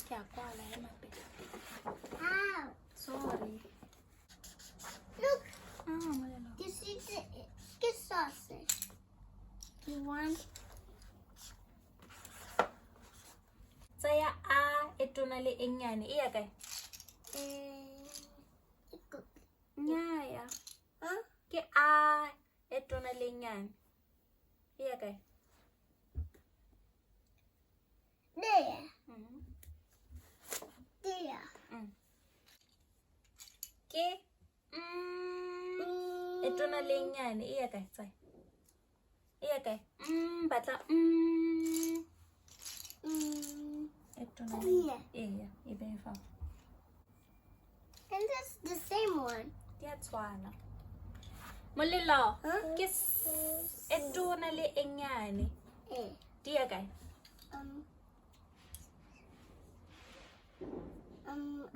Ke a kwala ema pele. How? Sorry. Look, Ah, molelo. you see the ke sausage. Ke one. Tsaya a e tona le e nnyane e ya kae? Eh, Nnyaya. huh? Ke a e tona le e nnyane. E ya kae? There. Mhm. There. Ke e tona le e nnyane e ya kae? Tsaya. E ya kae? Batla. E tona le Yeah. eya e beye fa. And that's the same one. Di a tshwana. Molelo Huh? ke e tona le e nnyane. Eh. Di ya kae?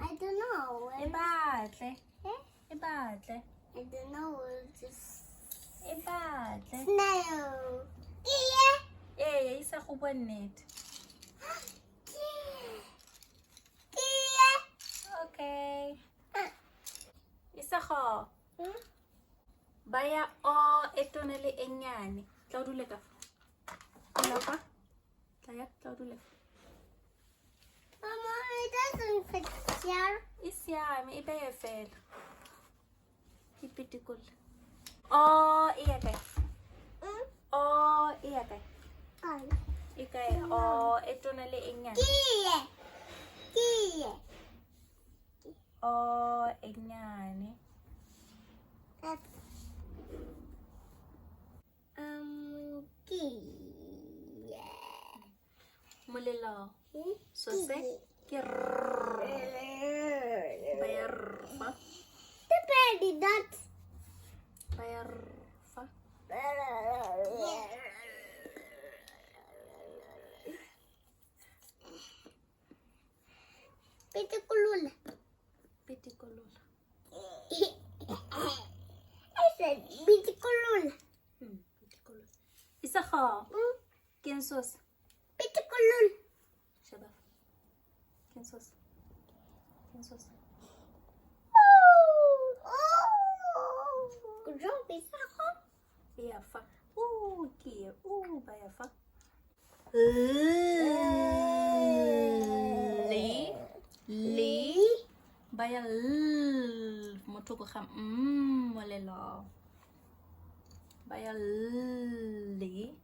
I don't know. E batle. Eh? E batle. I don't know. Just E batle. snail. Yeah. Ee, isa go bua nnete. Yeah. Okay. Ah. Isago. Hmm? Ba ya o e tona le e nnyane. Tla o dule ka fa. Dula fa. Tla ya, tla o dule fa. Mama, it doesn't fit here. E siame, e beye fela. E pitikolle. O e ya kae? O e ya kae? Gone. E kae? O e tona le e nnyane. Yeah. Yeah. O e nnyane. That's yeah. Molelo. Hmm? So se ke r. Ba ya r fa. The baby dot. Ba ya r fa. Pitikulula. Pitikolola. I said pitikulula. Pitikolola. Isago. Ke eng seo se? Pitikulula. Sheba fa. Ke eng seo se? Ke eng seo se? Oh. Good job, Isago. E ya fa. Ke ye. Ba ya fa. Le. Le. Ba ya l mo thoko ga molelo. Ba ya l le.